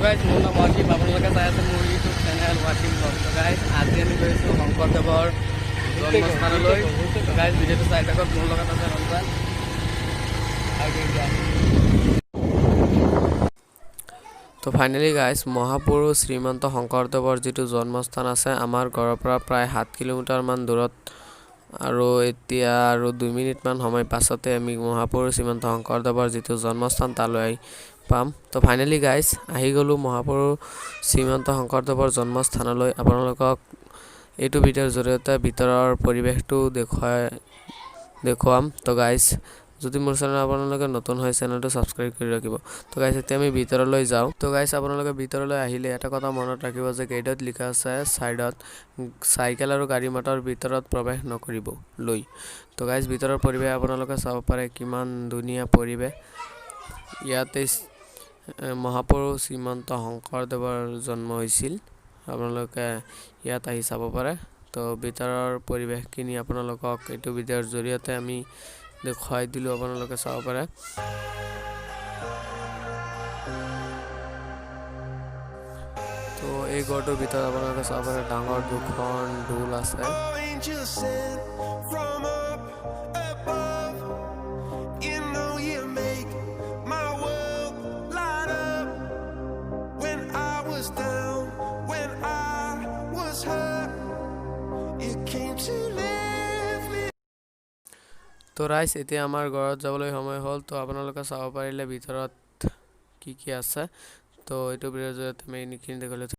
Guys, মোৰ নাম ৱাকিম। আপোনালোকে চাই আছে মোৰ ইউটিউব চেনেল ৱাকিম ব্লগ। তো গাইজ, আজি আমি গৈছোঁ শংকৰদেৱৰ জন্মস্থানলৈ। তো গাইজ, ভিডিঅ'টো চাই থাকক। মোৰ লগত আছে ৰমজান। আৰু দিয়া। তো ফাইনেলি গাইজ, মহাপুৰুষ শ্ৰীমন্ত শংকৰদেৱৰ যিটো জন্মস্থান আছে, আমাৰ ঘৰৰ পৰা প্ৰায় 7 কিলোমিটাৰমান দূৰত। আৰু এতিয়া আৰু 2 মিনিটমান সময় পাছতে আমি মহাপুৰুষ শ্ৰীমন্ত শংকৰদেৱৰ যিটো জন্মস্থান, তালৈ পাম। তো ফাইনেলি গাইজ, আহি গ'লোঁ মহাপুৰুষ শ্ৰীমন্ত শংকৰদেৱৰ জন্মস্থানলৈ। আপোনালোকক এইটো ভিডিঅ'ৰ জৰিয়তে ভিতৰৰ পৰিৱেশটো দেখুৱাম। তো গাইজ, যদি মোৰ চেনেল আপোনালোকে নতুন হয়, চেনেলটো ছাবস্ক্ৰাইব কৰি ৰাখিব। তো গাইজ, এতিয়া আমি ভিতৰলৈ যাওঁ। তো গাইজ, আপোনালোকে ভিতৰলৈ আহিলে এটা কথা মনত ৰাখিব যে গেটত লিখা আছে ছাইডত, চাইকেল আৰু গাড়ী মটৰ ভিতৰত প্ৰৱেশ নকৰিব লৈ। তো গাইজ, ভিতৰৰ পৰিৱেশ আপোনালোকে চাব পাৰে, কিমান ধুনীয়া পৰিৱেশ। ইয়াতে মহাপুৰুষ শ্ৰীমন্ত শংকৰদেৱৰ জন্ম হৈছিল। আপোনালোকে ইয়াত আহি চাব পাৰে। তো ভিতৰৰ পৰিৱেশখিনি আপোনালোকক এইটো ভিডিঅ'ৰ জৰিয়তে আমি দেখুৱাই দিলোঁ, আপোনালোকে চাব পাৰে। তো এই ঘৰটোৰ ভিতৰত আপোনালোকে চাব পাৰে, ডাঙৰ দুখন ঢোল আছে। Angel sent from up above. You know you make my world light up. When I was down, when I was hurt, you came to lift me. তো ৰাইজ, এতিয়া আমাৰ ঘৰত যাবলৈ সময় হ'ল। তো আপোনালোকে চাব পাৰিলে ভিতৰত কি কি আছে। তো এইটো ভিডিঅ'ৰ জৰিয়তে আমি এইখিনি দেখুৱালোঁ।